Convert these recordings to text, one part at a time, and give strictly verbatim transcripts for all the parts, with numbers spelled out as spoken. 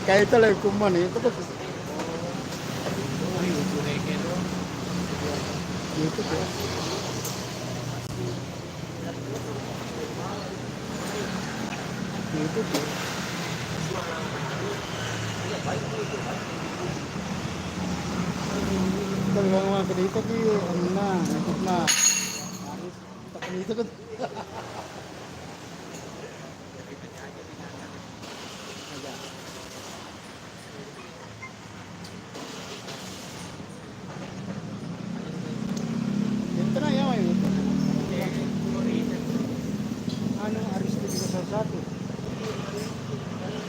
Kaita le kummane, itu kok. Itu kok. Itu kok. Kita bilang sama kita ki, nah, ikut nah. Harus tak itu kan. Yang tenang ya, Mai. Anu, Aris itu juga salah satu.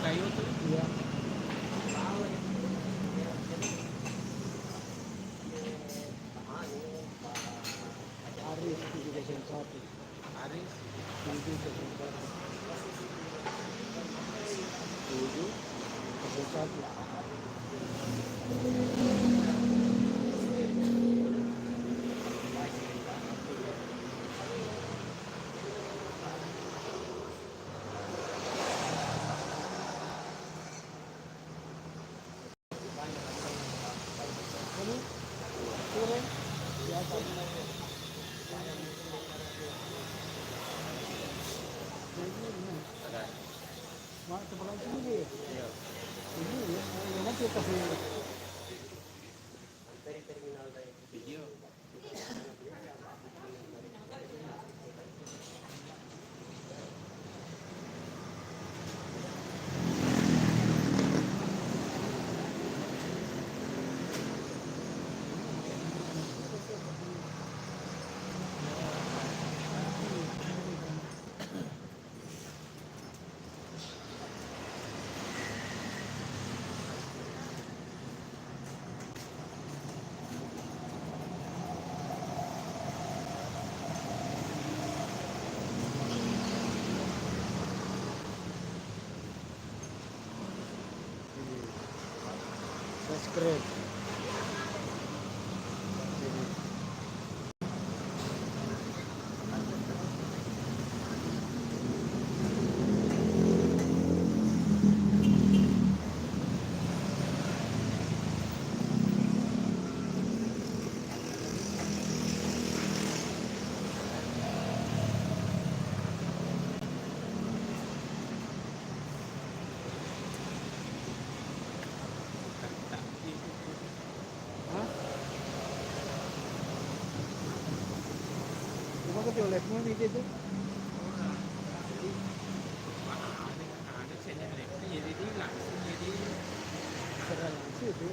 Iya. Aris itu juga salah satu. Aris. Tujuh, satu. Subscribe. Hah? Cuma ke toiletmu nih itu? Ada, ada, saya lihat, jadi langsung jadi. Serang langsung itu.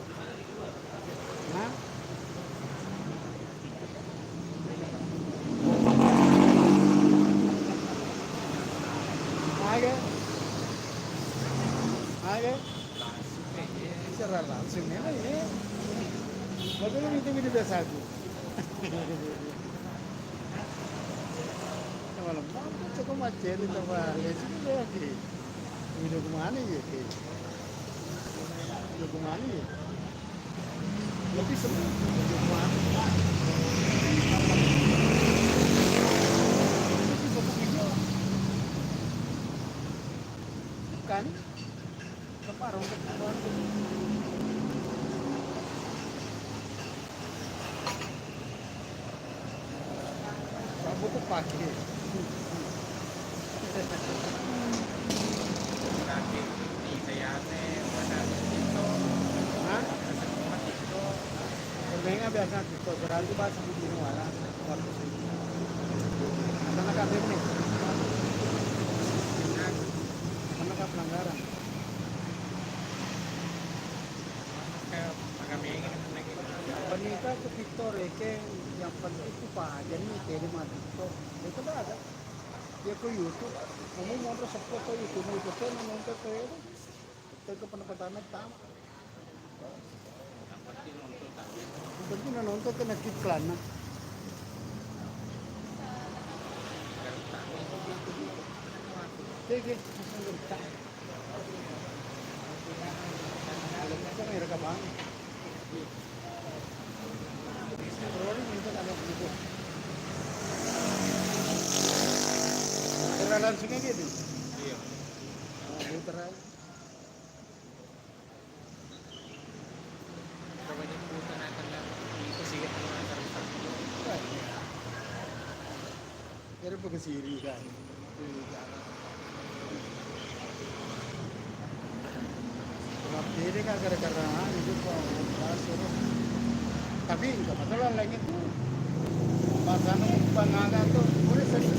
Hah? Aga? Aga? Serang langsung memang ini. Bagaimana itu video biasa aku? Malam-malam ceko maceri tawale, sini lagi. Video kemana ya, Ki? Video kemana ya? Lebih seru video kemana? Itu satu video. Bukan? Keparong, keparong. Sabu kupake. Hah? Semenga biasa TikTok, berarti pas di rumah lah. Karena kami ini. Karena pelanggaran. Panita ku TikTok reke, yang penting ku pahajanni tele mati to. Itu dah ada. Ya ku YouTube, kamu mau terus sepuluh ke YouTube, YouTube kan nonton ke itu. Itu ke pendapatan pertama. Yang penting nonton ke nakiklan. Oke, oke. Putar langsung aja tuh. Iya. Nah, putar aja. Kesiri kan. Rapedeka gara-gara anu itu kok, tapi enggak masalah lagi tuh. Pasang pangaga tuh, boleh sering.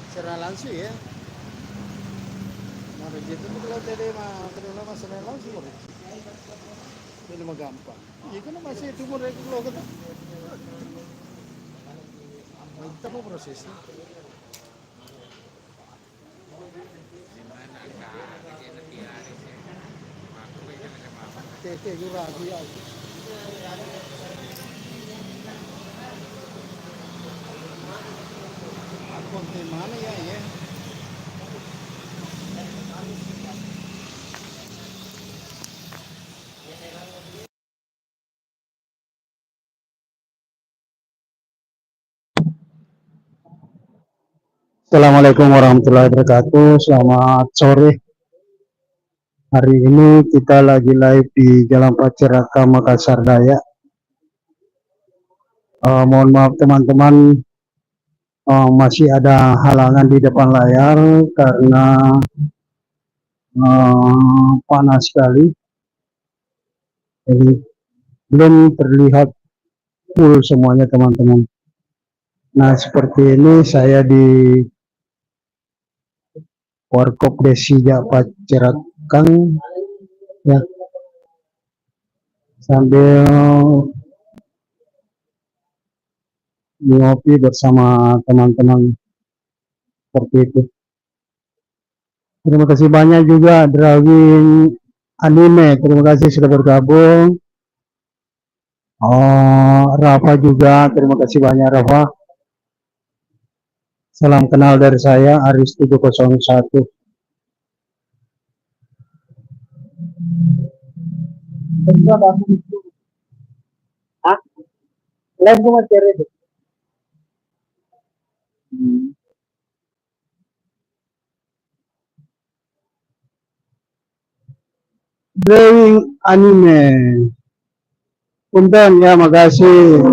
Siaran langsung ya. Mari gitu tuh kalau tadi mah, tadi mah siaran langsung, mari. Ini mah gampang. Iya kan masih itu mau dari keluarga tuh. Nah, itu apa prosesnya? Tete, yu ragu ya. Aku konten mana ya, ya? Assalamualaikum warahmatullahi wabarakatuh. Selamat sore. Hari ini kita lagi live di Jalan Paccerakkang, Makassar Daya. Eh, mohon maaf teman-teman, eh, masih ada halangan di depan layar karena, eh, panas sekali. Jadi belum terlihat full semuanya, teman-teman. Nah, seperti ini saya di Warkop Desi Ja'pa Cerakang, ya. Sambil ngopi bersama teman-teman. Seperti itu. Terima kasih banyak juga Drawing Anime. Terima kasih sudah bergabung. Oh, Rafa juga. Terima kasih banyak, Rafa. Salam kenal dari saya, Aris tujuh kosong satu. Hah? Live gua masih ada. Hmm. Drawing Anime. Punten ya, makasih.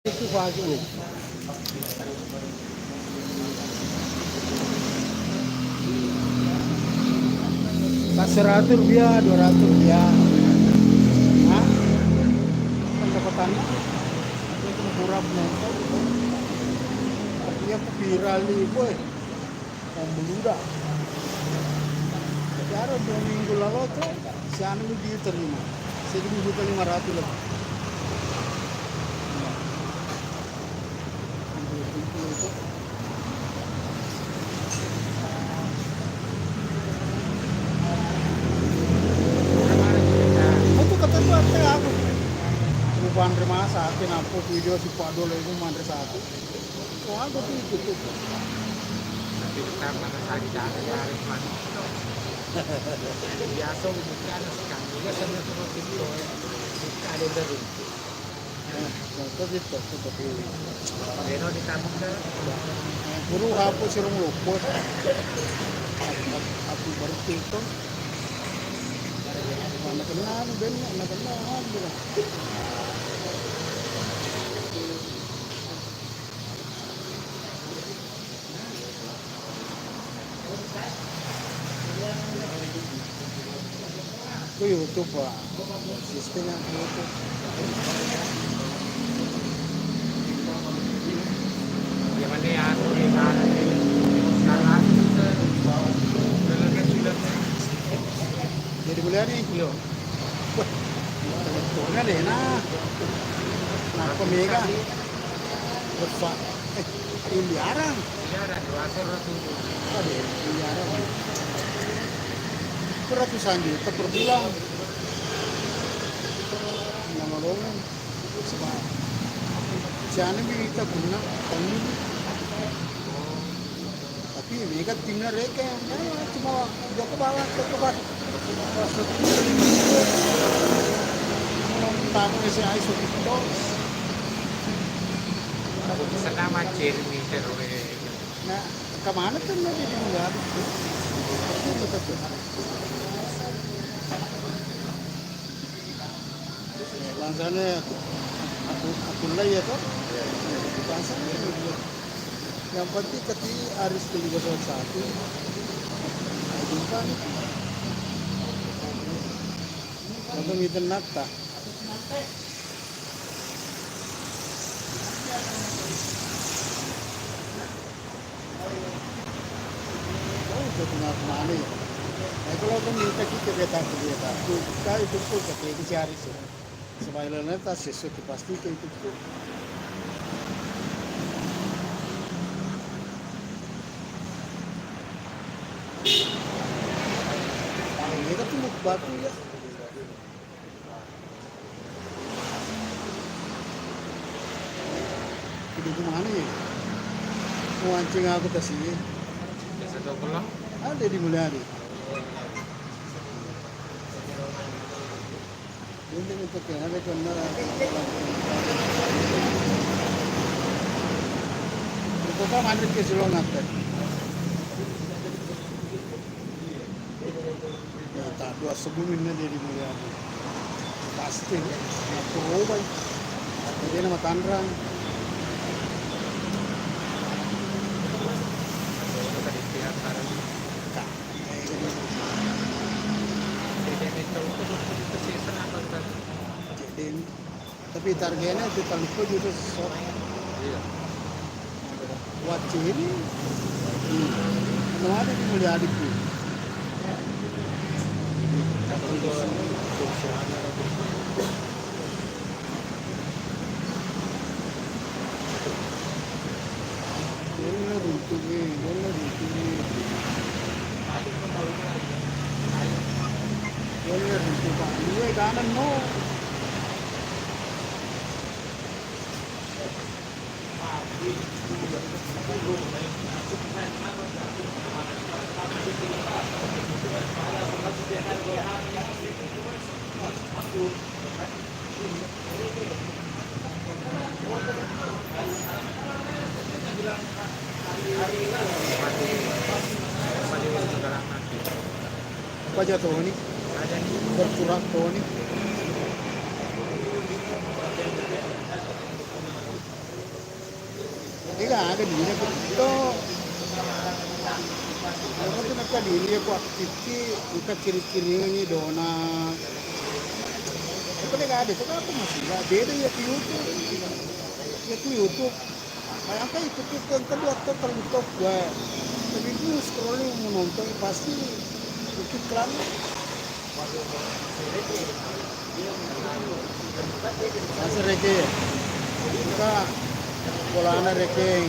Itu pagi nih. Pas seratus rupiah, dua ratus rupiah. Hah? Pendapatannya? Itu murah nonton. Artinya aku viral nih, boy. Mau meludak. Iyaro dua minggu lalo to, sianumi diterima. Seddi juta lima ratus lebih. Itu kata gua, "Teh, aku mau anre masa, kenapa video si Pak Dolo itu manre satu?" Wah, aku tuh ikut tuh. Tapi pertama sakit hati harus masuk. Biasa bukan sekali, ya, sampai ke situ, ya. Bukan ada dari. Eh, contoh gitu, seperti ini. Beno ditambah ke. Eh, guru apa sih, rong loko? Aku, aku baru itu. Mana kenal, Ben? Mana kenal, Ben? Ku YouTube, ah. Sistemnya ku YouTube. Jadi mulia nih. Iya. Wah, betul deh, nah. Kenapa mega? Besar. Eh, miliaran. Miliaran, dua ratus tujuh. Ada ya, miliaran. Itu ratusan juta per bulan. Yang nolongin. Sebab siapa bisa punna tahun ini. Tapi mega timna reke, eh, cuma jago bawang, jago bawang. Tamu S A I Sukito. Aku bisa nama Jeremy Terwe. Nah, kemana tuh, nanti di mana? Ini betul. Eh, bangsana aku, aku, aku nilai ya, toh? Bangsana ya, dia. Yang penting kati Aris ke juga salah satu. Nah, jumpa nih. Apa miten natta? Oh, itu tinggal kemana ya? Nah, kalau aku minta kita beta, beta. Tuh, kita itu tuh, kata dia, cari sih. Sebab lain-lain tak sesuai, pasti ke itu tuh. Ini kan tuh batu ya. Kudu kumana ya? Mau mancing aku tasi. Biasa tau pulang? Ada di Mulyadi. Ini untuk yang ada kena. Itu kan ada ke Silongat, kan? Ya, tak dua sebelum ini dia dimuliakan. Pasti, ya, kurobai. Dia nama Tanrang. Kak, eh, jadi, tapi targetnya itu talluko juta seseorang. Iya. Wacce ini, hmm, anu ada di Mulyadi. Donna runtu'mi, donna runtu'mi. Donna runtu' pa, due kanan no. Apa jatuh ni? Berkurang tuh ni. Ega aga dina ko to. Ako to nakka dini ko aktifki, engka kiri-kiringi dona. Ako de' ada to, apa masalah? Beda ya ke YouTube. Ya ke YouTube. Bayangkan itu kita engka dua to, tallu to, gue. Tapi itu scrolling mau nonton pasti Bukit Kelang. Naseng rekeng. Buka bolana rekeng.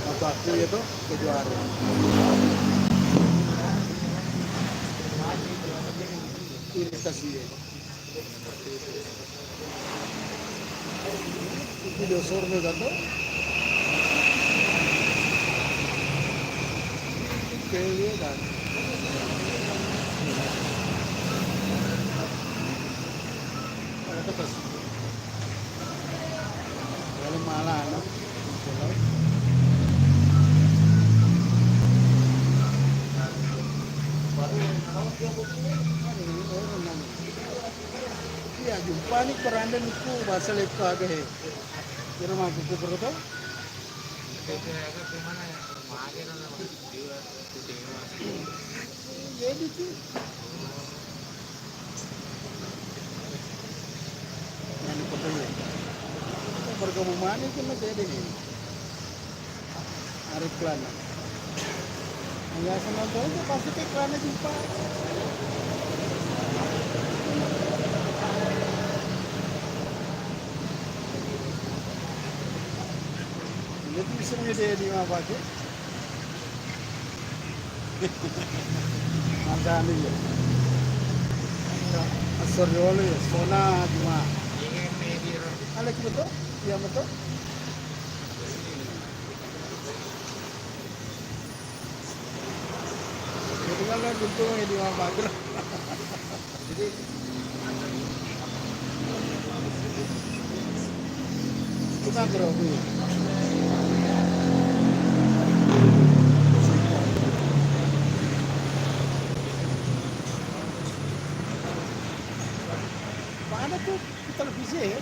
Bapakku ya toh, kejuara. Iritasi ya. Video sorga gato. Kaya kan. Ada kertas. Lalu malah, no? Iya, jumpani parande nukku, bahasa lekko aga he. Iro mangkukku perlu tau? Jadi tu. Yang perlu. Bergabung mana itu, mas, jadi ni. Ari kelana. Biasa nonton itu pasti ke kelana jumpa. Jadi bisa dia di apa ke? Masani ya. Asor yolo ya, sona juma. Alek betul? Iya betul? Kebetulan kan untung ya di Mabagro. Jadi, kita grogi. Mana tuh televisi ya?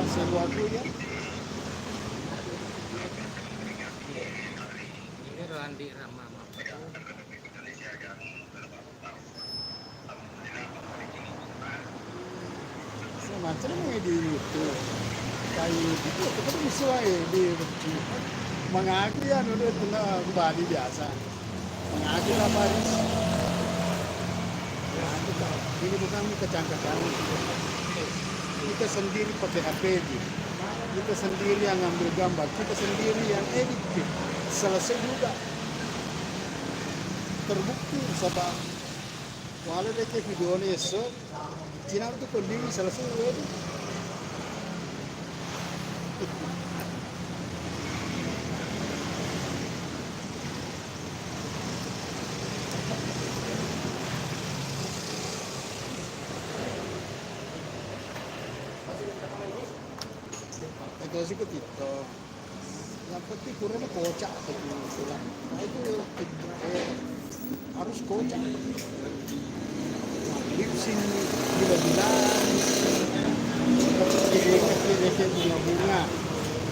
Sesuatu ya. Ini Randi Rama. Macam di YouTube. Kayu gitu, kita bisa wae di YouTube. Mengaku ya, dulu itu na bali biasa. Mengaku lah, Paris. Ya, kita, ini bukan kecangkakan. Kita sendiri pakai H P ji. Kita sendiri yang ngambil gambar, kita sendiri yang edit ji. Selesai juga. Terbukti, saba' wale deke videona esso, cina' tu kondisi selesai edit. Itu sih ketito. Yang penting kurangnya kocak gitu, kurang. Nah, itu, eh, harus kocak. Nah, lip sync gila-gilaan. Seperti bunga-bunga.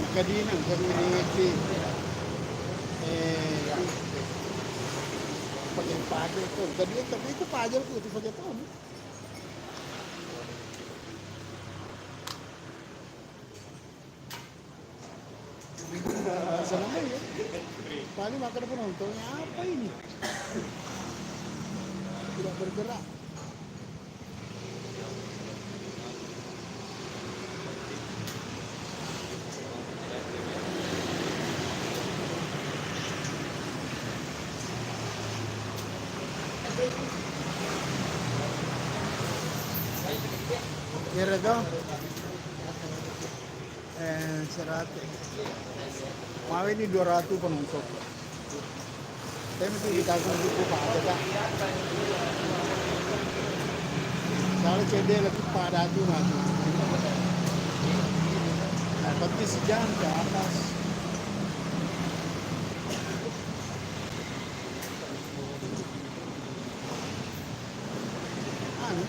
Maka dinang, kami ini ngerti. Eh, pakai-pakai tuh. Tadi, tapi itu pajar tuh, itu pajar tuh. Senang aja. Paling makan penontonnya, "Apa ini?" Tidak bergerak. Kira dong. Eh, seratus. Mau ini dua ratus penonton. Tapi mesti kita tunggu buku apa aja, Kak? Soalnya cedde lagi pada tuh, Mas. Nah, berarti sejam ke atas. Anu,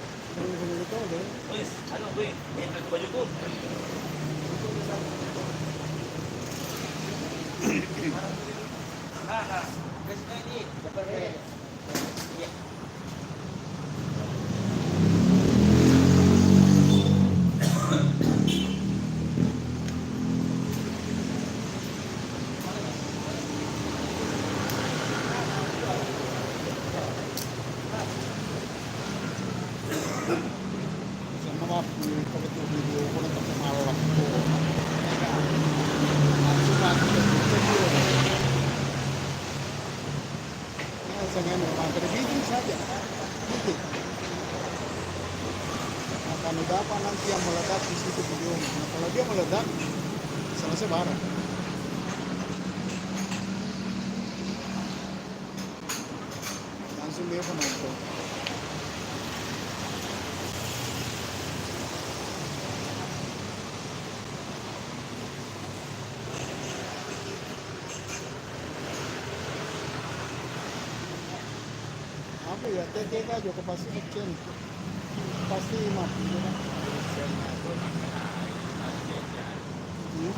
Sangano, maka dibikin saja. Bikin. Akan dapat nanti yang meledak di situ videonya. Nah, kalau dia meledak, selesai barang. Langsung dia penonton. Apa ya, tete aja ke pasti kecil. Pasti mati juga. Hmm?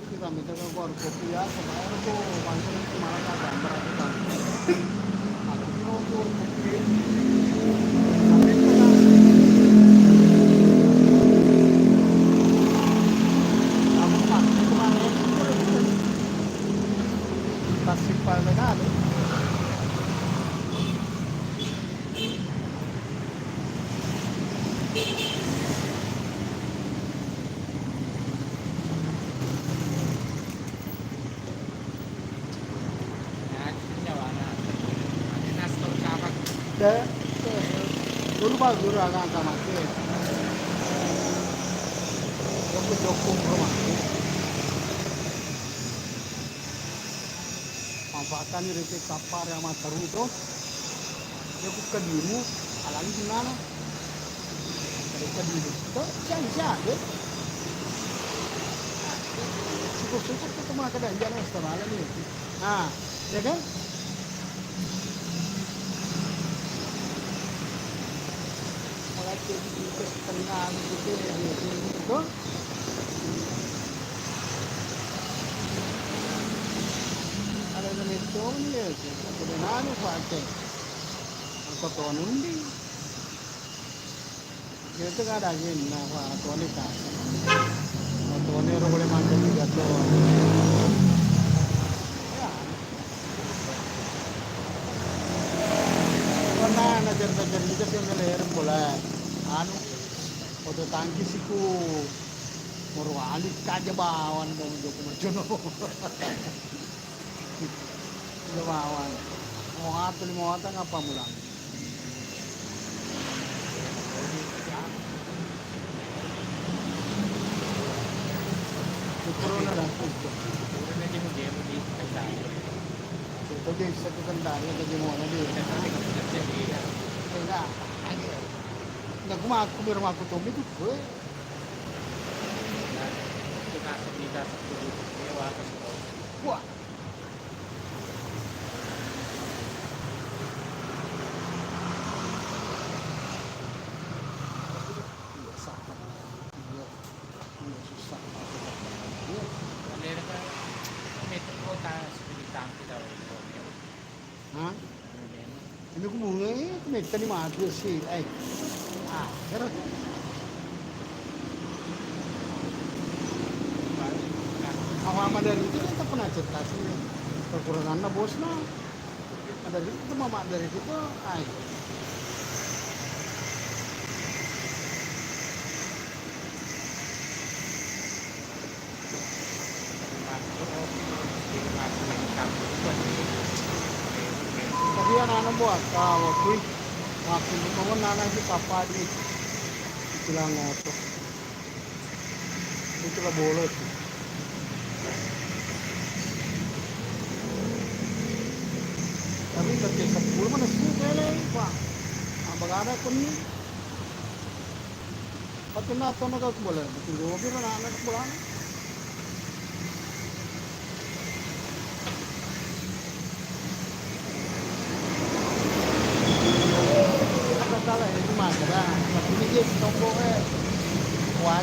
Kita minta ke warung kopi ya, sebenarnya tuh banyak yang malah nggak gambar aku kan. Aku mau ke warung kopi. Tapi itu kan, aku pakai kemarin itu, itu. Pas simpel kali. Te, te, dulu baru angka mati. Jokko-jokko rumah. Manfaatkanni ri te tappare' ammantaru' to. Iya ku kadimu, alali gimana? Kadi kadimu. To, siang-siang, deh. Syukur-syukur tu cuma keadaan jalan setengah nih. Nah, ya kan? Mulai jadi setengah gitu, ya, gitu. Ada yang metong, ya, gitu. Kemudian anu, Pak, cek. Angkot tonung di. Itu kan ada agenna, Pak, atuanne kasih. Atuanne ro boleh makan juga tuh. Ya. Pernah ada cerita-cerita sih, ngelereng bola. Anu, foto tangkis iku. Morowali kaja bawang dong, Joko Merjono. Kaja bawang. Mau atu lima watang apa mulang? Corona dah, tuh. Corona dia mau dia mau di kendali. Itu dia bisa ke kendali, ke di mana dia? Kendali, kendali, iya. Enggak, aja. Enggak, aku mah, aku biar aku tommy tuh, gue. Itu kasih kita sepuluh ribu, ya, wah, kasih tahu. Wah. Iya, sakit. Iya. Iya, susah. Iya, kan, itu kota seperti tangki tahu, ya. Hah? Ini aku mau, eh, aku minta nih maju sih, eh. Ah, terus. Apa-apa dari itu kan tak pernah cerita sih. Kekurangannya bosnya. Ada itu mama dari itu, ai. Tapi anak-anak buat tahu, kui. Waktu itu mau nana si papa di Cilangoto. Itu lah bolo itu. Tapi tapi sepuluh mana sih, Pak? Apa ada pun nih? Pati na tona ka kubola, betul gobi na anak kubola.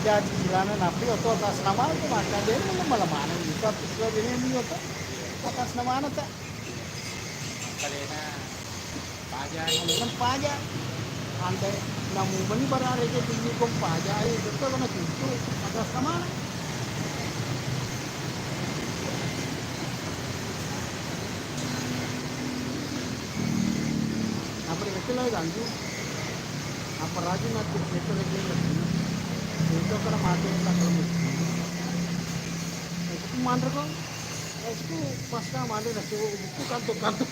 Jadi, cilana napi oto atas nama aku, maka dia ini malamana gitu, tapi sudah dia ini oto atas nama anak tak. Kalena paja. Ngomong paja. Ante namu meni barang reke tinggi kong paja, ayo, betul kena cucu atas nama anak. Apa dia kecil lagi ganggu? Apa rajin aku itu lagi lagi? Itu karena mati tak kalau. Aku manre kok. Aku pas manre nasi buku kantuk-kantuk.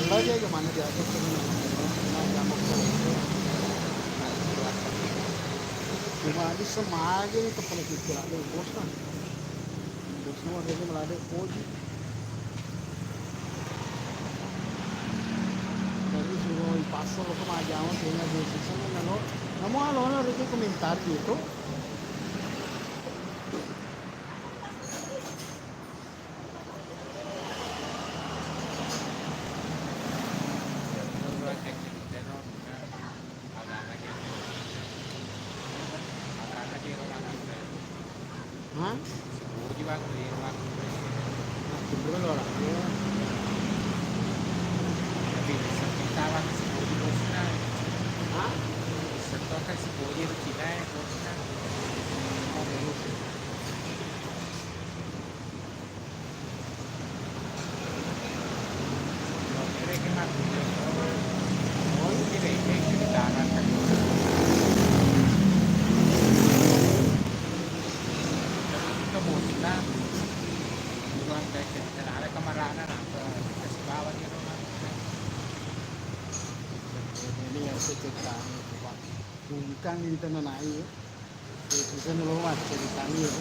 Alloja gimana diatur dengan cuma di semage itu pernah kita ada bosna. Bosna warga itu melada koji. Jadi suruh pasal ke majama sehingga di season nalo. Kamu alona riki komentar gitu. Hah? Nah, bener loh, Rak. Iya. Tapi bisa kita lah, sipoji bosna. Hah? Bisa tuh kan sipoji itu Cina ya, bosna. Oh, iya sih. Ini yang saya cerita, Pak. Bungkang di tanah naik. Itu kan lowat ceritanya.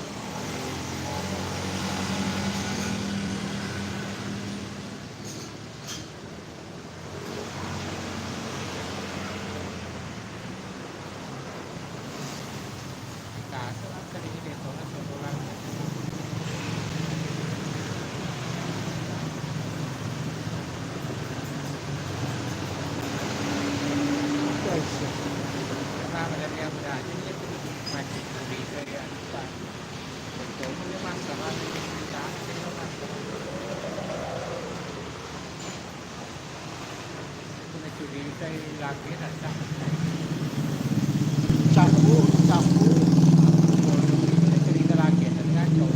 Punna curigai laki na, cabbu, cabbu. Punna curiga laki na, ngaco.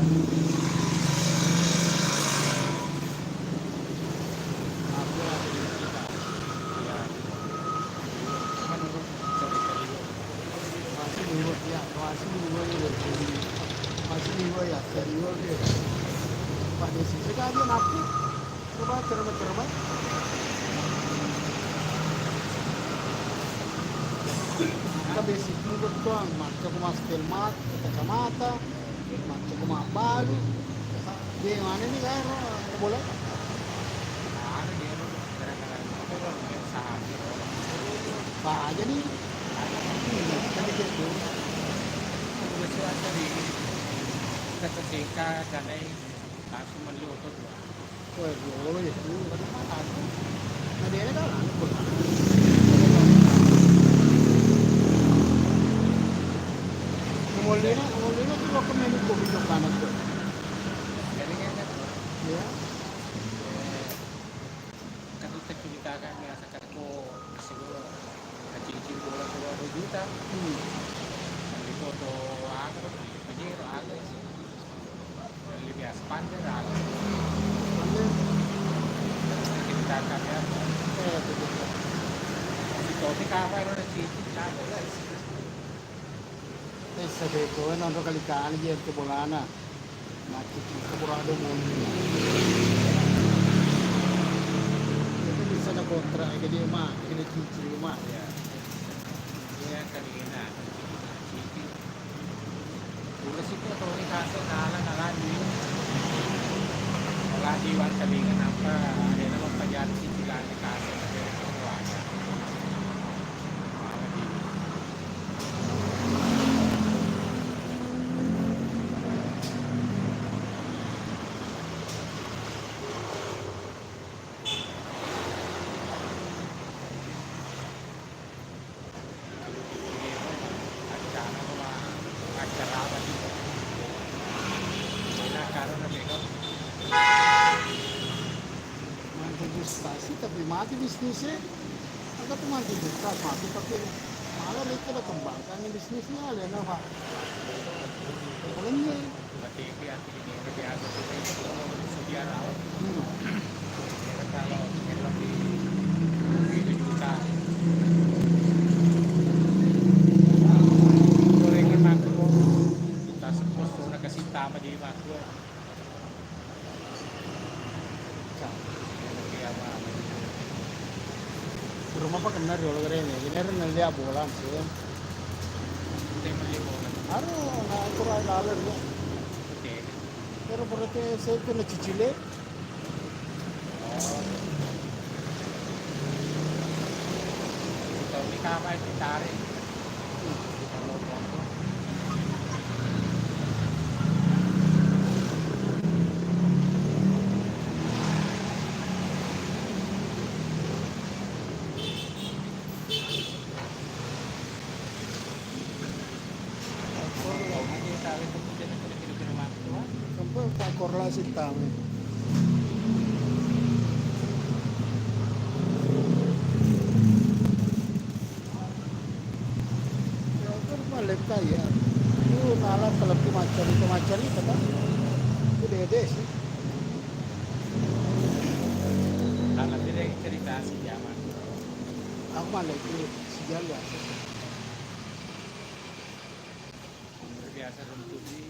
Aku lagi cerita. Iya. Kan urut cari-cari. Masih urut ya, masih urut ya. Masih urut ya, serius ya. Pada sisi kaji napi. Coba cermat-cermat. Ka besi punggung tuang, macca ku masker, mat-, kacamata, macca ku mabbalu. Dia mana ni kaya ro, bola? Anu dia ro, gara-gara apa ro, usaha dia ro. Pak aja nih. Ada. Iya, tadi dia tuh. Udah surat dari kata singkat dan lain. Langsung mandi oto dua. Weh, riolo ya, tuh, kan mahal tuh. Nah, dia kan, molena, molena tuh lo kemain kopi tuh panas tuh. Jadi kan, ya. Eh, kan kita ceritakan ya, Ko, singuro, kacicing bola dua juta. Hmm. Beli foto apa, beli Pajero apa. Beli biasa panjer apa. Panjer. Ceritakan ya. Eh, betul. Si Tony kapan udah cicing, capek, guys. Eh, sebetulnya nonton kali-kali ya ke bolana. Macet, kabur ada mobil. Itu bisa ada kontrak, jadi emak, jadi cicil emak. Iya. Iya, kan enak. Cicil. Pura sih tuh, kalau ini kasih, kalah, kalah, di. Kalah di Bangkalingan apa, ada nama pajak cicilan di kasih, ada yang keluar. Malah di Mati bisnisnya, angka tu mati kulkas, mati tapi malah mereka udah kembangkan bisnisnya, alena, Pak. Paling Rumah apa kenal dulu keren ya, jadi ada nanti bola sih. Aduh, nggak kurang lalu ya. Pero berarti saya kena cicile. Sampai tak korelasi tamu. Ya, kan balik kaya. Itu malah kalau macam itu macam itu kan. Itu dede sih. Karena dia cerita si zaman. Aku malah itu si Jawa. Biasa runtuh di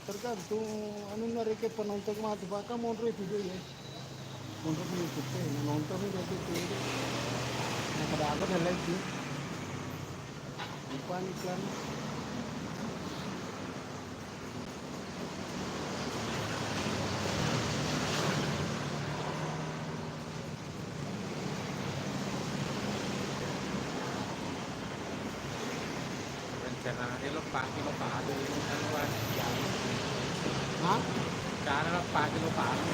Tergantung anunna, reke penonton mati, bahkan monro video ya. Monro YouTube, eh, nonton itu. Nah, pada apa dan lagi? Bukan iklan. Rencana elo' pake lo padu, anu, hah? Cara lo pake lo padu.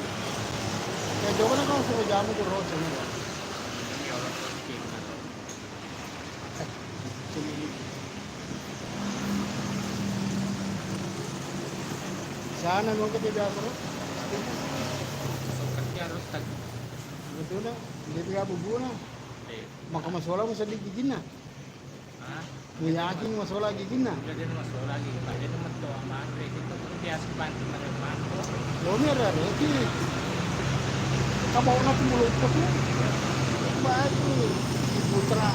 Ya, coba na kau suruh jamu ke Rose ini, ya. Iya, orang miskin, kan. Sana mau ke biasa, Rose. Masuk kerja, harus tadi. Betul, nah. Dia tiga bubuna. Iya. Maka masola masa di giginna. Hah? Niyaking masola giginna. Udah dia masola lagi, Pak. Dia temen to, amang, dia itu biasa bantu mereka. Lomi ada roti. Kamu orang tuh mulut tuh. Baik tuh. Putra.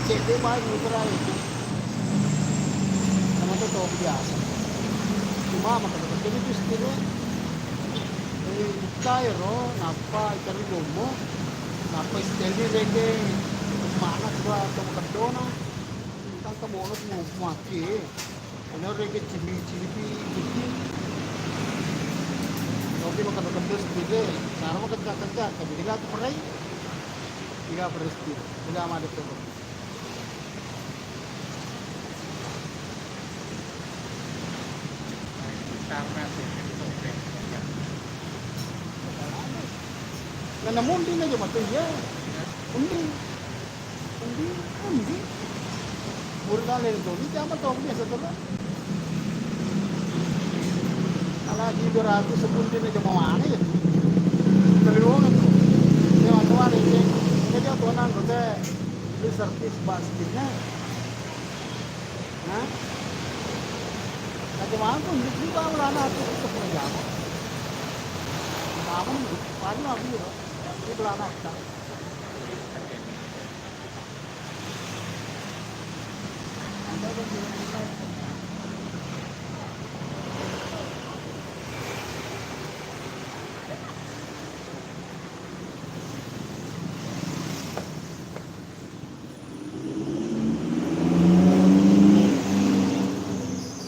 Cek dia baik putra itu. Sama tuh tau biasa. Cuma maka betul itu sendiri. Eh, ikaero, nappa ikari lommo, nappa istelli reke, mana coba tau kaddona, tangka mono tu maki, anne reke cili-cilipi, cilipi. Oke, maka betul sendiri, cara maka kencang-kencang, tapi tidak aku perai, tidak perai sendiri, tidak ada tuh. Na namundi na jama tu iya. Undi. Undi, undi. Burung kale tu, ni jama tu biasa tu. Ala di dua ratus sebulan dia jama mana ya? Kali wong tu. Dia waktu ada dia. Dia jatuh nang tu teh. Lu servis basket na. Hah? Aku mampu, di, di bawah lana aku tetap kerja. Mampu, paling aku juga. Di belakang kita.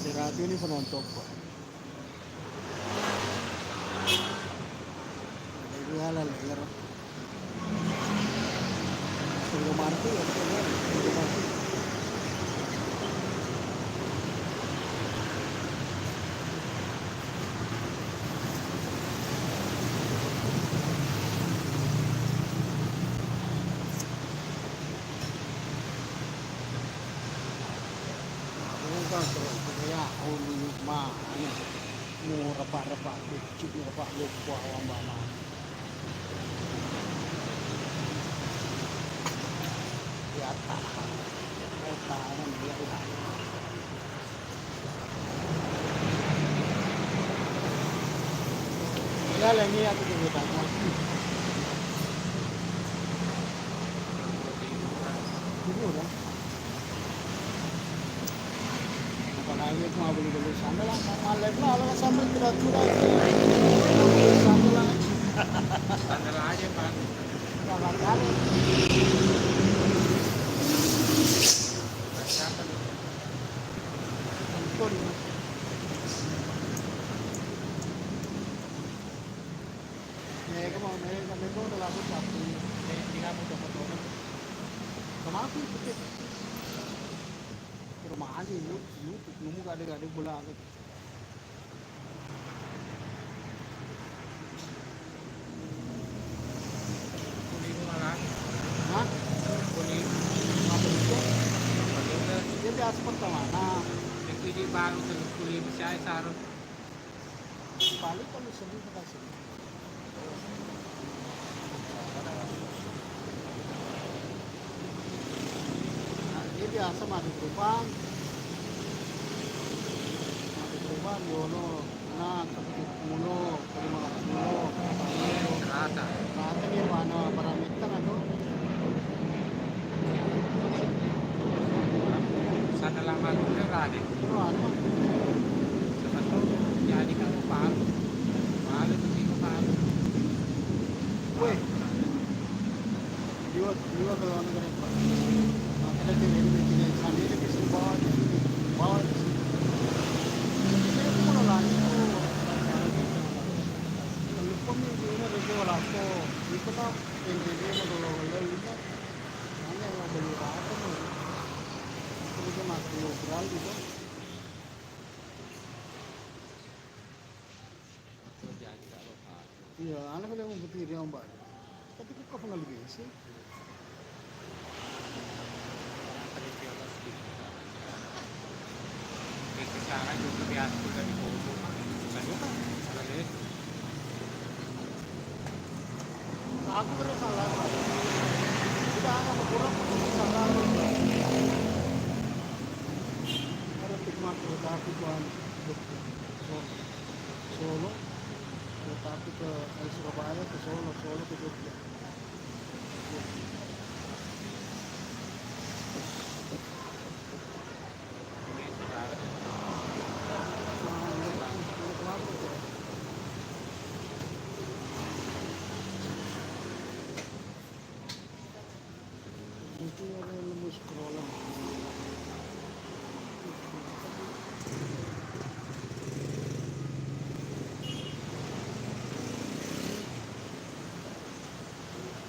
Serapi ini penonton kok. Jadi, ala lero. Tunggu mati ya, tunggu mati. Ma'rufang terus, ya, ulu mane. Murapa-rapa kucing, rapa lompo awang bama. Iya, lagi aku juga tak mau. Dulu dah. Apalagi aku mau beli-beli sandal, ah, mahal lagi lah, kalau sandal tidak murah. Sandal aja. Sandal aja, Pak. Mahal kali. Betul. Ya, itu mau, eh, sampai itu udah laku satu. Eh, tiga puluh dapat orang. Kenapa itu, Cek? Rumah aja, lu, lu, nunggu gak ada, gak ada bola. Hah? Apa itu? Dia biasa pertemanan. Itu di baru tuh, kuliah saya sarung. Paling kalau sedih kasih. Nah, dia biasa maju gerobak. Maju gerobak, riolo, nah, tujuh puluh, lima puluh. Iya, rata. Rata dia pada, pada meter atau? Sana lama juga, Raden. Oh, anu. Siapa tahu jadi kamu paham. Paham itu, Tiko, paham. Weh. Liwat, liwat kalau anak kereta. Nah, kita jadi, jadi, jadi, sambil jadi, bawa, bawa. Saya pun lagi, oh, kalau pemimpinnya Rego Lako, itu kan, N T B, kalau, kalau, kalau, hanya yang beli apa, nih? Itu dia masih ngobrol gitu. Iya, anak dia mau berpikir dia, Mbak. Tapi kok kapan lagi sih? Aku kena salah. Tidak ada kurang salah. Ada tikmat, tapi Tuhan. Solo, Solo, ya, tapi ke, eh, Surabaya, ke Solo, Solo ke Jogja. Itu ada nemu scrollan.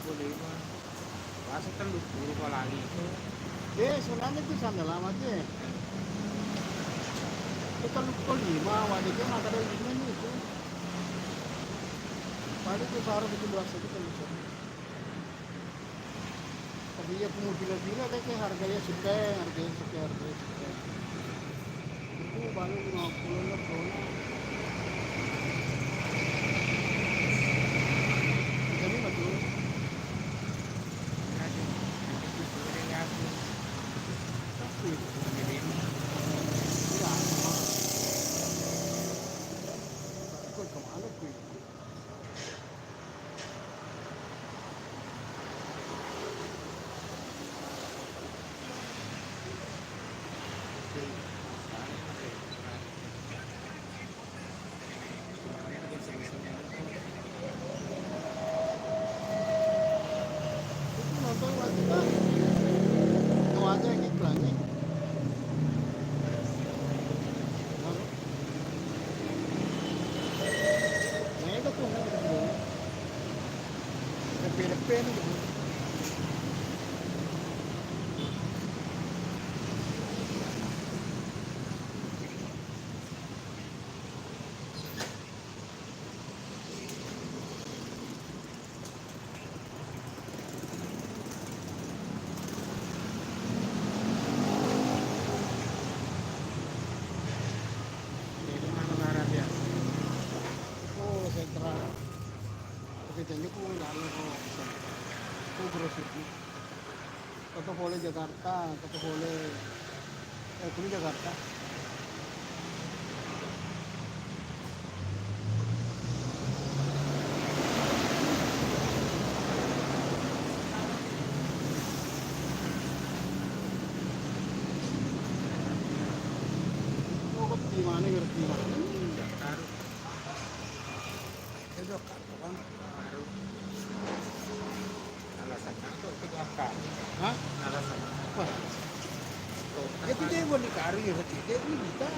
Boleh, Pak. Masa tellu puluh kok lagi itu? Eh, sebenarnya itu sandal lama aja. Itu tellu puluh lima, awalnya dia maka ada lima nih itu. Paling itu baru bikin dua satu tellu puluh. Tapi iya, pungu pila-pila deh, kayak harganya suka, harganya suka, harganya suka. Itu baru lima puluh lebih. Jadi betul. Tapi, iya, aku kemana, kui? Leppe-leppe anne. Toto pole Jakarta, toto pole, eh, kuliah Jakarta. Oh, kok di mana, ngerti mana? Itu kan, Bang. Alasanna apa? Hah? Alasanna apa? Wah. Itu dia buat dikari, ya, berarti dia ini buta.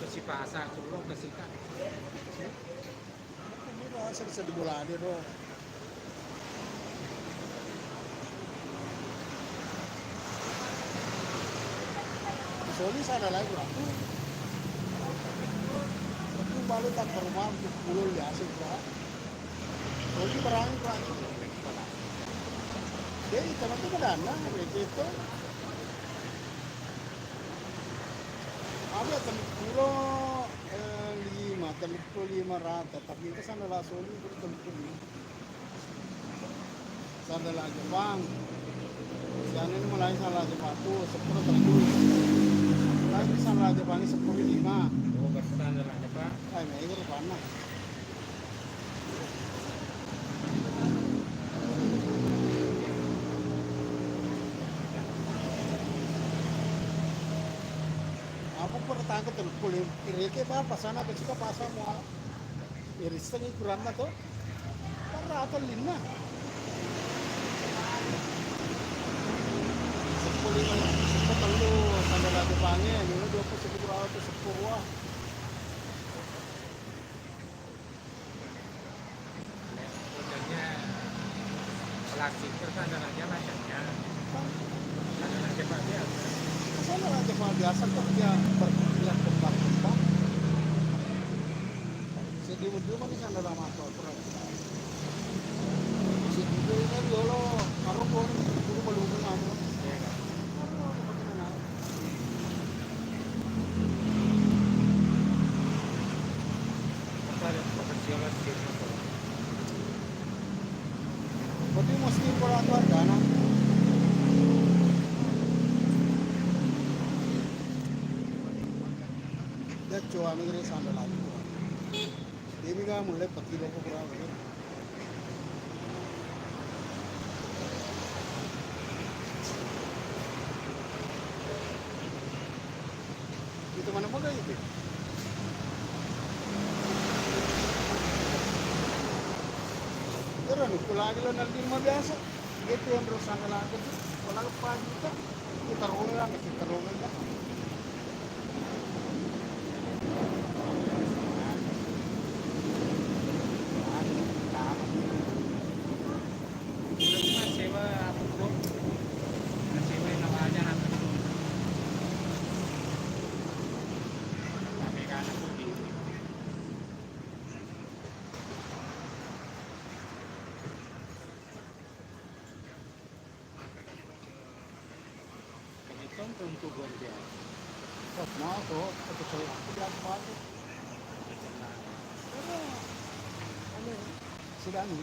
Kasi pasa, kulo kasi ka. Ini rasa bisa dibolani, ro. Soli sana lagi aku. Aku baru tak ke rumah untuk pulau ya sih, Pak. Soli barang, Pak. Jadi, teman-teman dana, begitu. Ada tellu pulo, eh, lima, tellu pulo lima rata, tapi itu sana lah soli, itu tellu pulo lima. Sandala Jepang. Siana ini mulai sandala Jepang tu sepuluh tembus. Lagi sandala Jepang ini sepuluh lima. Oh, berarti sandala Jepang. Ay, may iro pa na. Apa pertangka telpon, ireke ba pasana ke suka pasang mua. Irissengi kuranna to. Parrata linna. Seppulo lima, seppulo tellu, sandala Jepange, lima dua puluh seppulo rata seppulo rua. Bocahnya plastik terus ada lagi apa bacanya? Ada lagi apa biasa? Sandala Jepang biasa kan dia berkilat kembang-kembang. Sedih-sedih mah di sandala masuk. Sibuku ini dulu, karung gua ini buru-buru balungan anu. Iya, Kak. Karung apa namanya? Apa ada profesional sih, Mas? Berarti mesti peraturan dana. Dia cuma mikirin sandal lagi. Dia juga mulai peti loko kurang. Itu mana moga itu? Terus nih, pulang aja lo nanti rumah biasa. Itu yang berusaha ngelakuin itu, pulang pagi kan, kita rolling, kita rolling kan. Tonton tu gua dia. Oh, mau tu, aku tu, aku dia apa tu? Pero, ano, sila ni?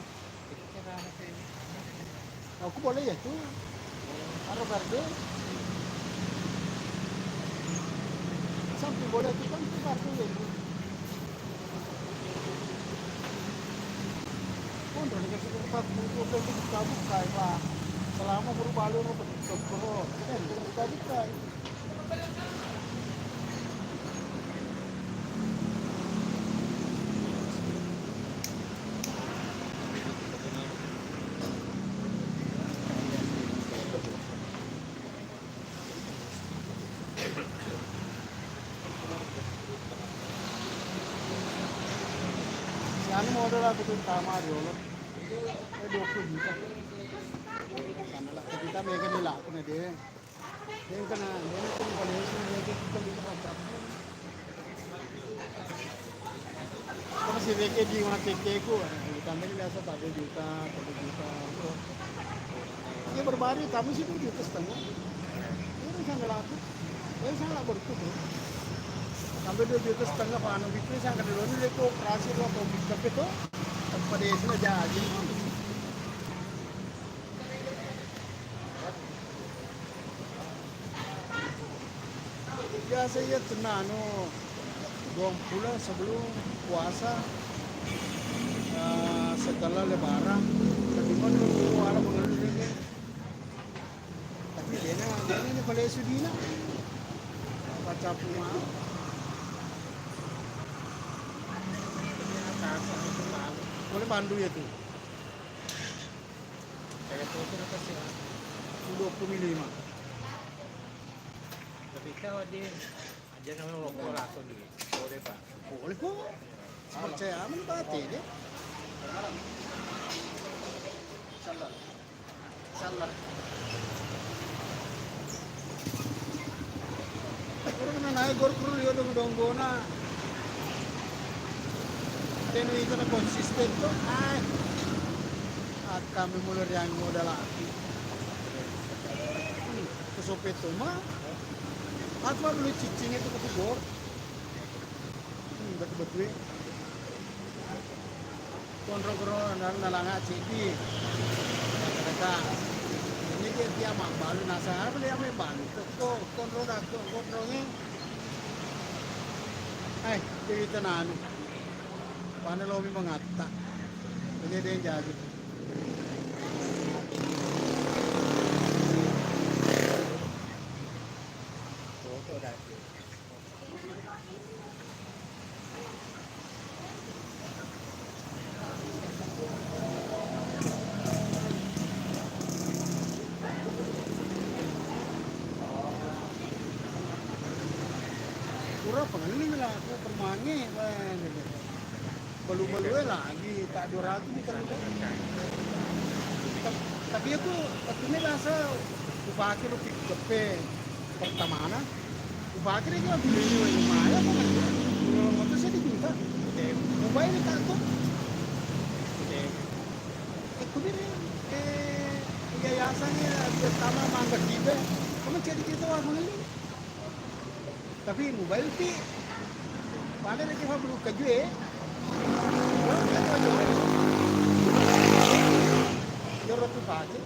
Aku boleh ya tu. Aro gardu. Sampai boleh tu kan tu gardu ya tu. Konro nikasih tempat buku, buku buka-buka, Pak. Selama buru balu, no, betul, betul. Kan, buka-buka. Si anu modal aku tuh tama riolo. Eh, dua puluh juta. Karena lah, kita megang ni laku na deh. Yang kena, yang kena pada yang kena, yang kena, yang kena, apa si reke di mana kekeku. Kami ini biasa empat belas juta, tiga juta, gitu. Iya, berbari, kami sih dua juta setengah. Iya, bisa ngelaku. Iya, bisa nggak berikut, ya. Sampai dua juta setengah, Pak, anu, gitu, saya nggak dulu, ini koperasi, lo, kopi, kopi tuh, pada sini aja, gitu. Biasa iya tena anu, dua bulan sebelum puasa, eh, setelah lebaran, tapi kan dulu ala pengaruh ini. Tapi dia na, dia na pale sudina. Baca puma. Boleh pandu ya tuh. Saya foto na kasi, ah. Dua puluh lima. Tapi kau di, aja nama loko langsung di. Boleh, Pak. Boleh kok. Percaya aman pati deh. Salah. Salah. Orang mana naik gor kerul yo dong donggona. Tenu itu na konsisten tuh. Ai. Kami mulai yang modal lagi. Hmm, kesope toma. Aku beli cicing itu ke gor. Hmm, betul-betul. Konro-konro na-, nalanga ceddi. Kata-kata. Ini dia, dia mabbalu nasa apa dia mabbalu. Kok, kok, konro dah, kok, konro ni. Eh, jadi tenang. Pane lobi mangatta. Jadi ada yang jadi. Foto dah. Pura pengeling lah, aku permange, weh, gitu. Balu-balue lagi, tak dua ratus di kali. Ta-, tapi aku, waktunya biasa, kupake roti kepe pertamana. Kupake deh, kalau beli lumayan, apa kan? Kalau motor saya dijuta. Oke. Mobile tak tuh. Oke. Aku bilang, eh, yayasannya, dia sama mangga tiga. Kamu jadi kita orang ini. Tapi mobile pi. Pada lagi fa bulu kaju, eh. Bulu kaju aja. Yo roti pake.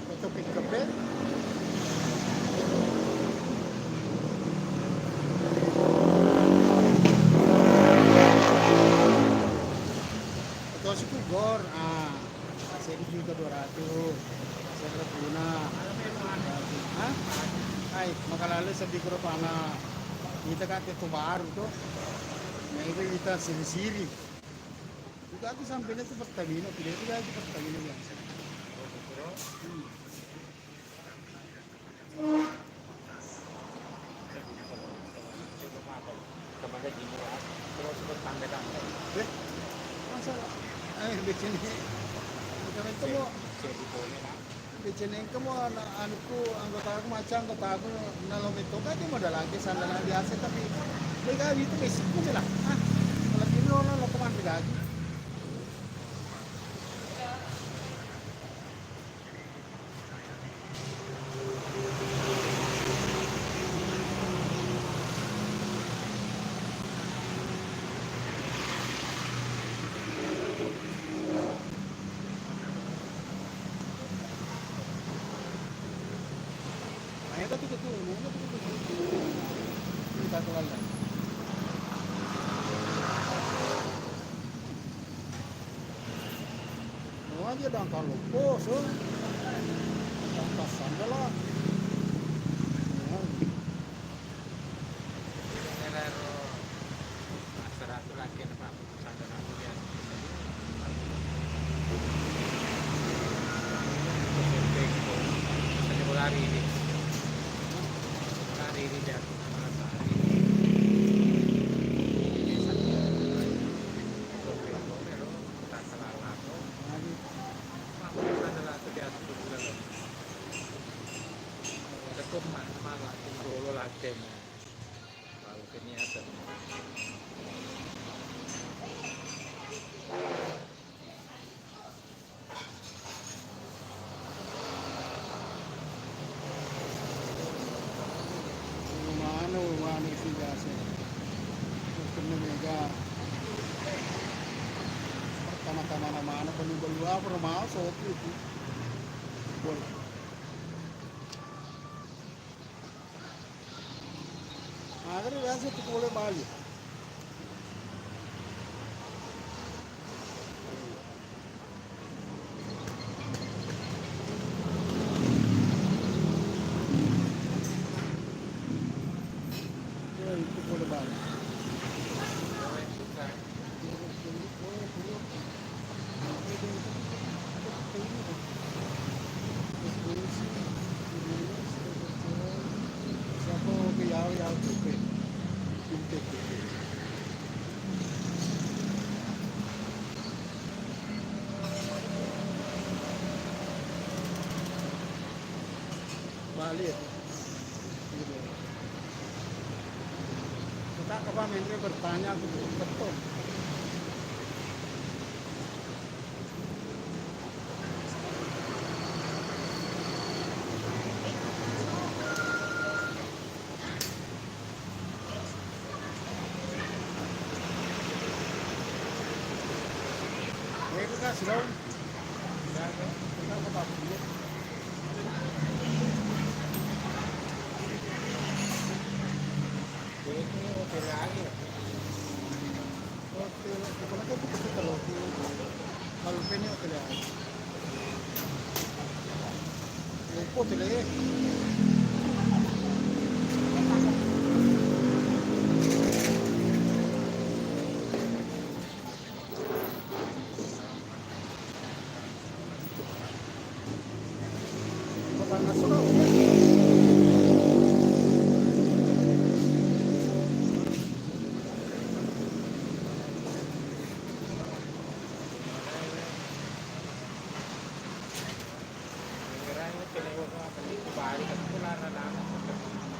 Roti pickup, eh. Atau si Kugor, ah. Sejuta dua ratus. Serre puna. Hah? Ai, maka lalu seddi koro pana. Ita ka tau baru to. Na ita, ita siri-siri. Juga aku sampai itu Pertamina, tidak itu lagi Pertamina biasa. Hmm. Eh, masa, eh, di sini. Bukan itu, Bu. Di sini engka mo ana-, anukku, anggotaku, macca anggotaku, nalo mettoka aja modal lagi, sandala biasa, tapi de' gaji itu basicku sih lah. Ah, kalau gini orang lo kemana gaji? Mau aja dangkal lompo, so. Dangkal sandala. Ya. Daerah ro, masyarakat lagi, Pak. Sandala aku ya. Lari ini dia. Mata mana-mana, panibalu apa, mao sopi itu. Bola. Magari biasa itu boleh balik. Ya, itu boleh balik. Balik. Kita apa, menre bertanya, betul.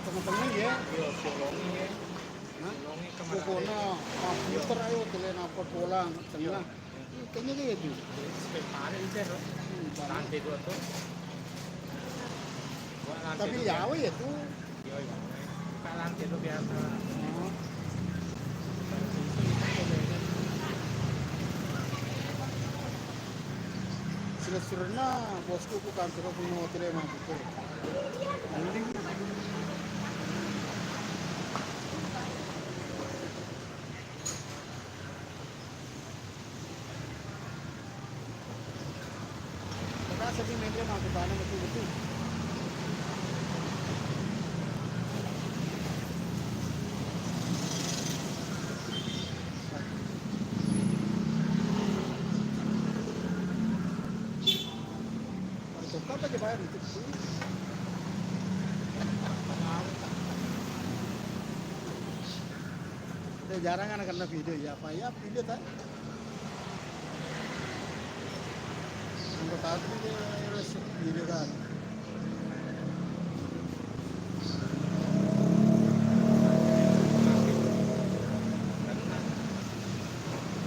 Tengah-tengah ya? Iya, siolongi ya. Hah? Siolongi kemana? Pokoknya, pas muter ayo, tele nampak bola, tengah. Iya. Kayaknya gitu. Jadi, spek pare incer. Hmm, pare. Lantai dua tuh. Gua lantai dua. Tapi yawa ya tuh. Iya, iya. Buka lantai dua biasa. Oh. Sila-silanna bosku ku kantor aku mau terima buku. Mending. Makasih, Bing, Mendri, mau ke sana, betul-betul. Untuk apa aja bayar itu? Eh, jarang anak kena video, ya, apa ya, video tak? Anggota aku ini video kan.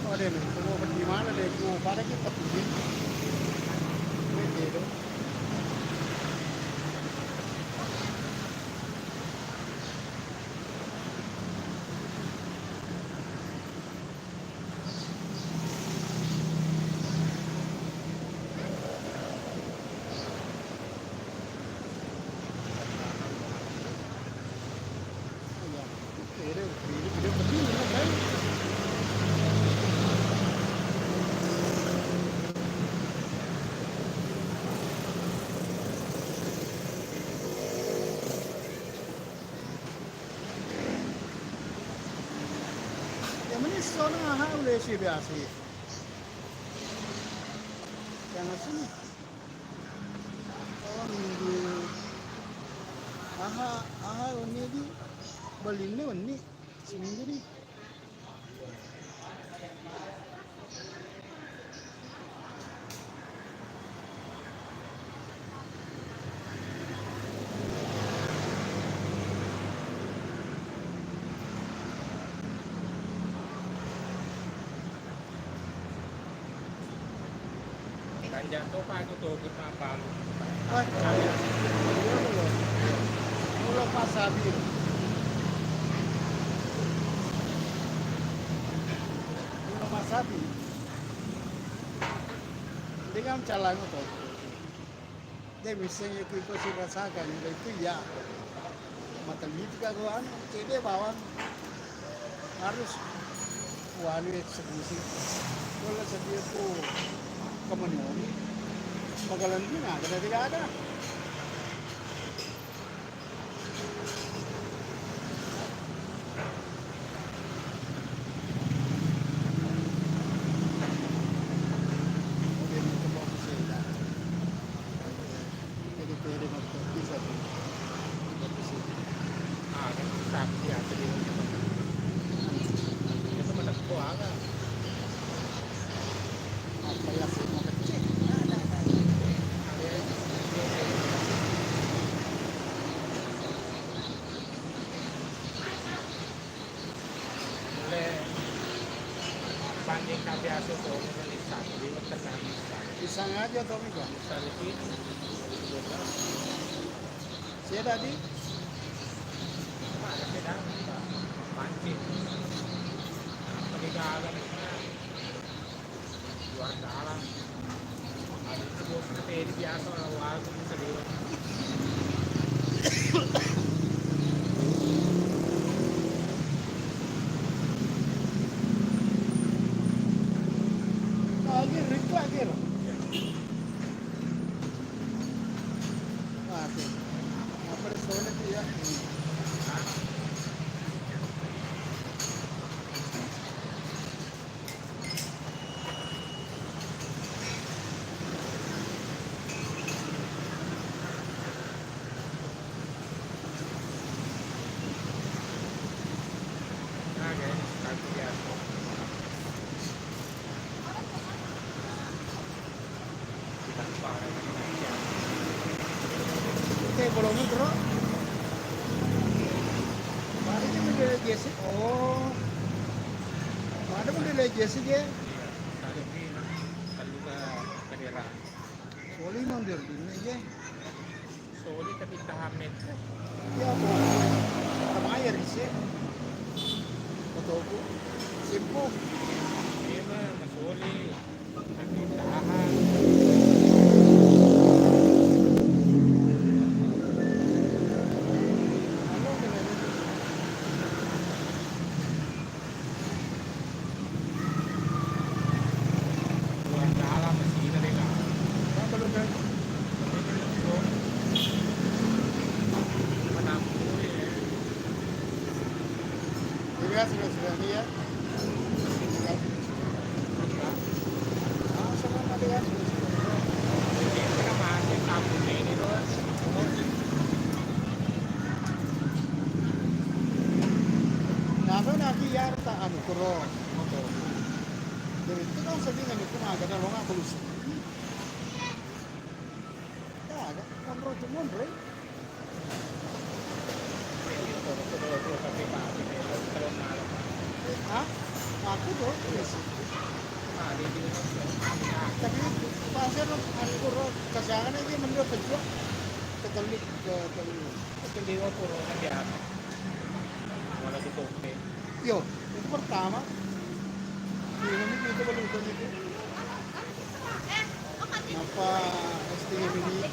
Oh, deh, nih, gua di mana deh, gua pada kita pergi. Oke, dong. Iya, mani sona aha ulesi biasa. Yang asli. Oh, minggu. Aha, aha, wenni di. Balinne wenni. Seminggu di. Kanja'to pako tokeng mappalu. Ah, iya, iya. Mula passabi. Mula passabi. Dengan callannu tongko. Deh, misalnya ku iko sirasakang, itu iya. Matalitika ko anu, cede bawang. Harus kuanu eksekusi. Kalau sedia ku kemenioni, bakalan dia ada, tidak ada. Ah, kan sapi ya, jadi itu pada kuanga. Apa ya, sih, mau kecil? Ada, ada. Mulai banding ka biasa to, mulai satu, tenang bisa. Bisa aja to, Mika? Bisa di sini. Saya tadi. Ada beda, Pak. Pancing. Apa beda agak? Luar dalam. Ada itu bos, nanti biasa orang warung bisa lewat. Lagi, Rick, lagi. Mati. Apa restoran itu ya? Oke, bolongnya, Bro. Balik ke bendera Jesse. Oh. Ada bendera Jesse, dia. Iya, satu ini, lalu ke bendera. Soli mandir dunia, ya. Soli tapi tahan mette. Ya, apa? Kamaya ri se. Otoku. Simpu. Iya, Mas, soli. Tapi tahan. Iya, sudah, sudah, iya. Langsung sama dia. Nah, apa lagi ya, tak anu, kuro. Jadi itu kan sedih, kan, itu mah, kadang lo nggak perlu sedih. Ya, ada. Monro itu monro. Hah? Aku tuh, iya sih. Tapi pasir, aku tuh, kasihan aja, mending kerja. Ketelik, ketelik. Itu dewa corona biasa. Wala di kopi. Yo, itu pertama. Iya, ini kita belum tahu itu. Napa S T M ini?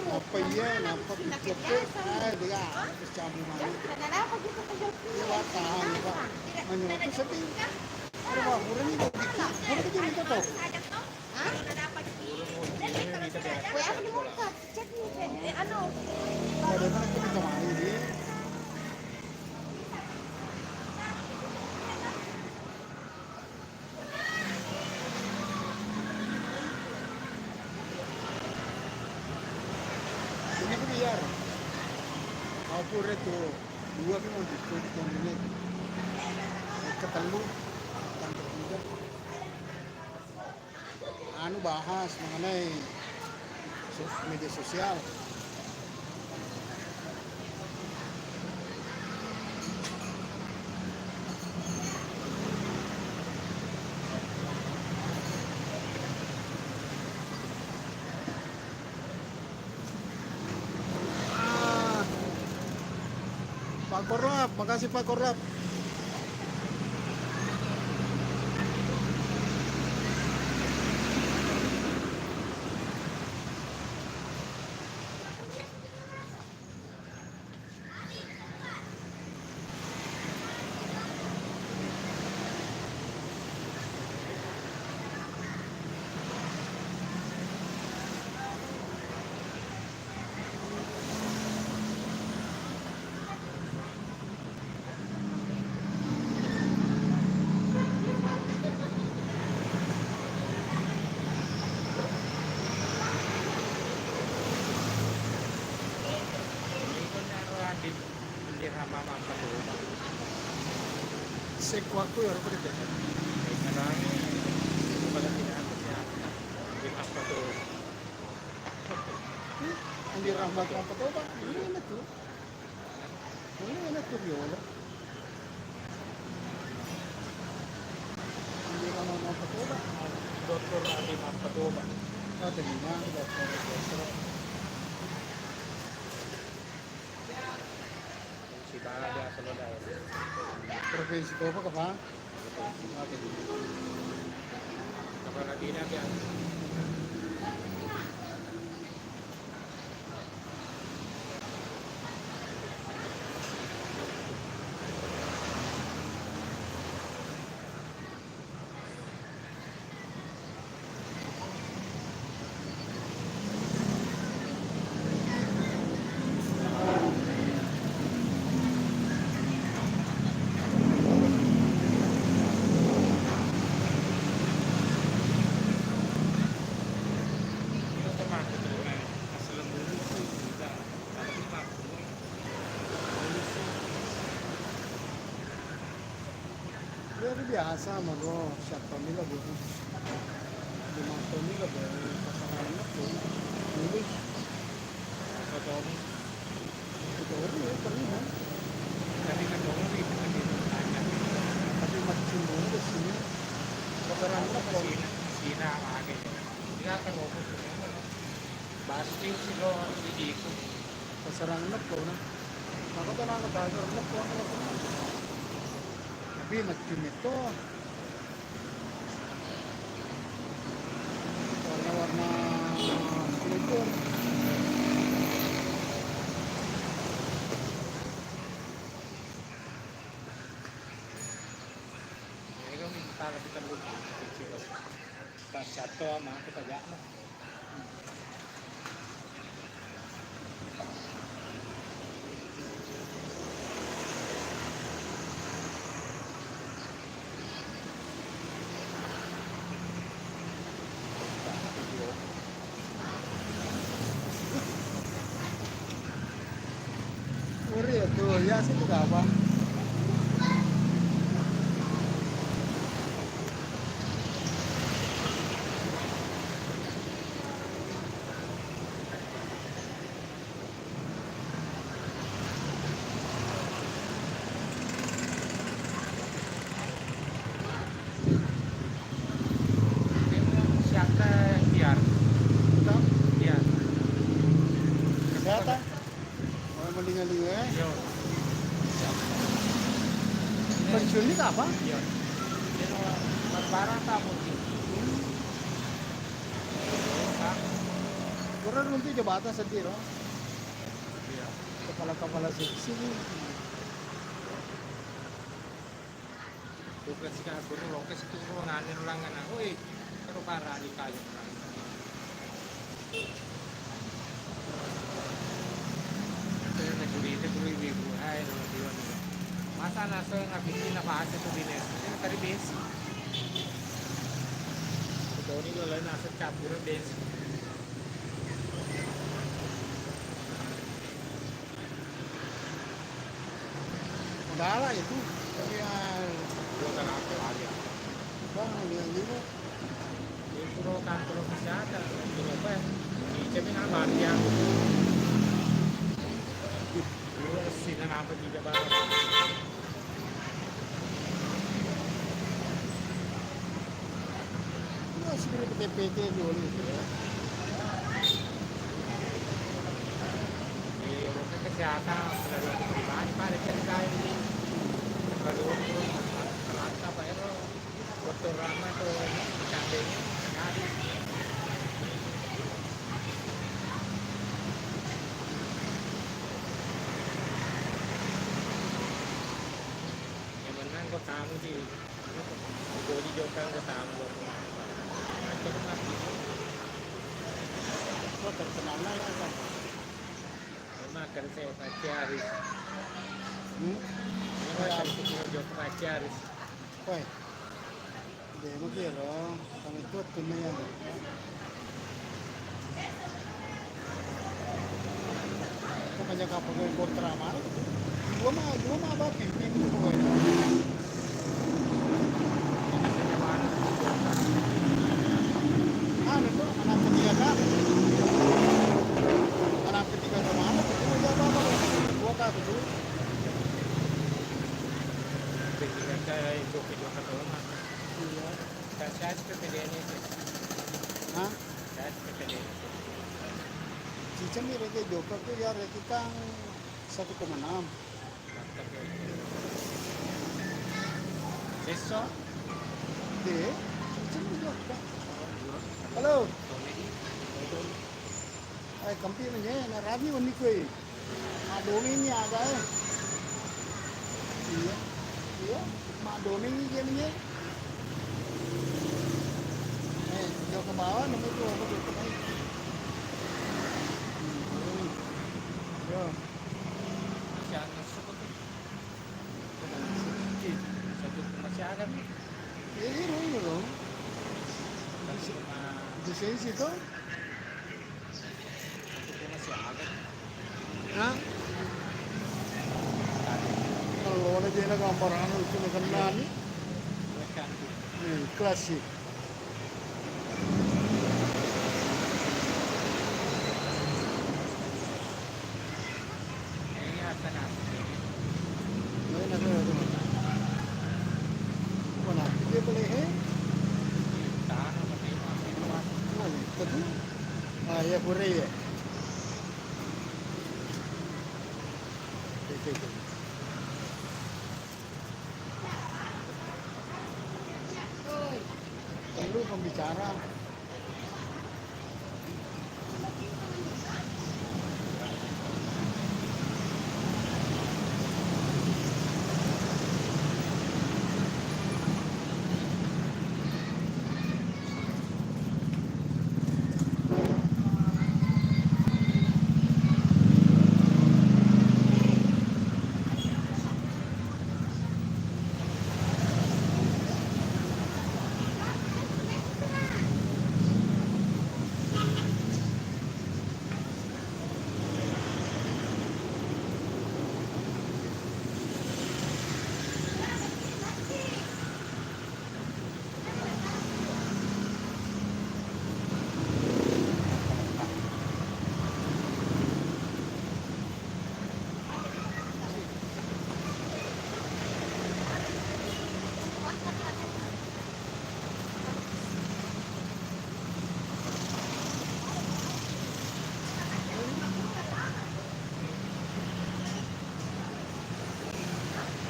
Apa iya? Napa pikir ke? Ah, dia terus cabut mana? Iya, Pak, tahan, Pak. Hanya itu sedih. Ada Pak, kurang itu. Kurang itu, itu tuh. Hah? Kue apa dimakan? Cek nih, Pe. Eh, anu. Ada mana kita kemarin, di? Ini aku biar. Aku re tu dua ki mau di, di, di, di, ketellu, tanggal tiga. Anu, bahas mengenai so-, media sosial. Ah. Pak Korlap, makasih Pak Korlap. Sekuakku ya, rupa deh. Sekarang, coba lihat, tidak ada siapa. Di apa tuh? Andi Rahmat apa tuh, Pak? Ini enak tuh. Ini enak tuh, Riolo. Andi Rahmat apa tuh, Pak? Dokter Andi apa tuh, Pak? Oh, terima, dokter, dokter. Sibaja solo daerah. Provinsi Toba kapang? Oke. Kepala dinas ya. Jadi biasa mako, siattonni labu. Lima tonni labu, pasanganna tuh. Lulus. Satu tonni. Satu tonni ya, tonni, kan? Tapi kan tonni, kan, gitu. Tapi macam mana di sini? Pasanganna tuh. Sina, sina, lagi. Dia akan ngomong. Basting sih lo, di itu. Pasanganna tuh, nah. Maka tenang, pasanganna tuh, nah. Tapi macam itu. Warna-warna selubung. Pas satu sama kita jatuh. Uri itu, ya, sih, juga apa? Siapa tiar? Betul? Tiar. Kesehatan? Oh, mendingan dulu, eh? Yo. Pensiun ini kapan? Yo. Mas Barang tak mungkin. Kurang runtuh jabatan sendiri, oh. Iya. Kepala-kepala seksi nih. Tugas ka guru lokes itu guru ngani rulangan aku, eh, kalau parah di kayu. Itu yang guru itu guru ibu-ibu, hai, lo diwan. Masa naso yang ngabisin apa aja tuh bines? Yang tadi besi. Tony lo lain asal campur besi. Galak itu. Iya. Dua ratus aja. Bang, dia juga. Itu kantor kesehatan, itu apa ya? Di Cemina Batia. Dulu kesini apa juga, Bang? Iya, sebenarnya P T P T dulu itu ya. Di rumah kesehatan, sudah dua puluh lima hari, Pak, ada cerita ini. Baru rata, Pak, ya, Bro. Dokter Rama tuh, candenya, tadi. Yang menang kok tamu sih. Jadi jokang ke tamu. Macam apa? Kok terkenal lah ya, kan? Memang kan saya pacaris. Hmm? Memang kan saya jok pacaris. Woi. Demo kiro, kami tuh timnya. Kok banyak apa gue kontra mana? Gua mah, gua mah apa pimpin pokoknya. Eh, joki-joki doang, Mas. Iya. Saya, saya S P P D N itu. Hah? Saya S P P D N itu. Cicami reke jokka tu ya reke kang satu koma enam. Sesso? Deh, cicami jokka. Halo. Eh, kampi menye, na rami wenni kue. Madongengi aga, eh. Iya. Iya, madongengi dia menye. Eh, jauh ke bawah, namanya tuh apa tuh, kemarin. Hmm, madongi. Iya. Masih ada suku tuh. Satu masih ada nih. Iya, iya, iya, dong. Di sini situ. Hah? Allona jena gambarana lucu na kennani. Eh, klasik. Mana dia boleh, eh? Mana? Betul? Ah, ya, boleh, ya. Oke, oke, oke. Perlu pembicara.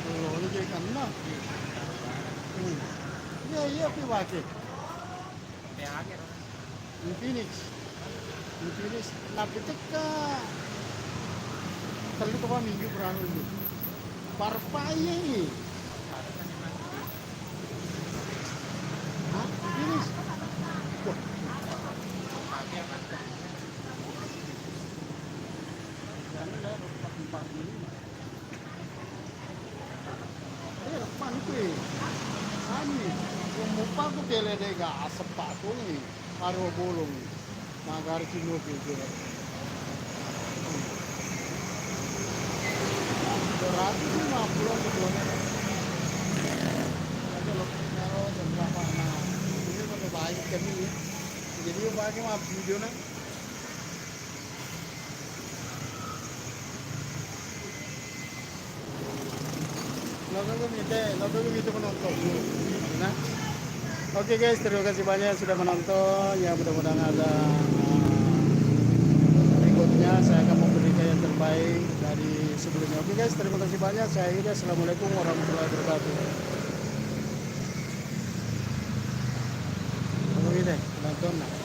Lolo je kanna. Hmm. Iya, iya, pi wake. Infinix. Infinix. Tapi teka tallu kapa minggu kurang lebih. Parfait. Hah? Infinix. Wah. Empat puluh lima. Eh, manukue. Ani, ummu paku tele dega asep pakungi, aro bolong. Magari cinoki je. Dua ratus lima puluh gitu. Ada lo, naro dan berapa? Nah, ini pakai baik kan ini. Jadi, pakai mah video nah. Loka gumi te, loka gumi tu penonton. Nah. Oke guys, terima kasih banyak sudah menonton. Ya, mudah-mudahan ada, uh, berikutnya saya akan memberikan yang terbaik dari sebelumnya. Oke guys, terima kasih banyak. Saya akhiri. Assalamualaikum warahmatullahi wabarakatuh. Oke deh, penonton. Nah.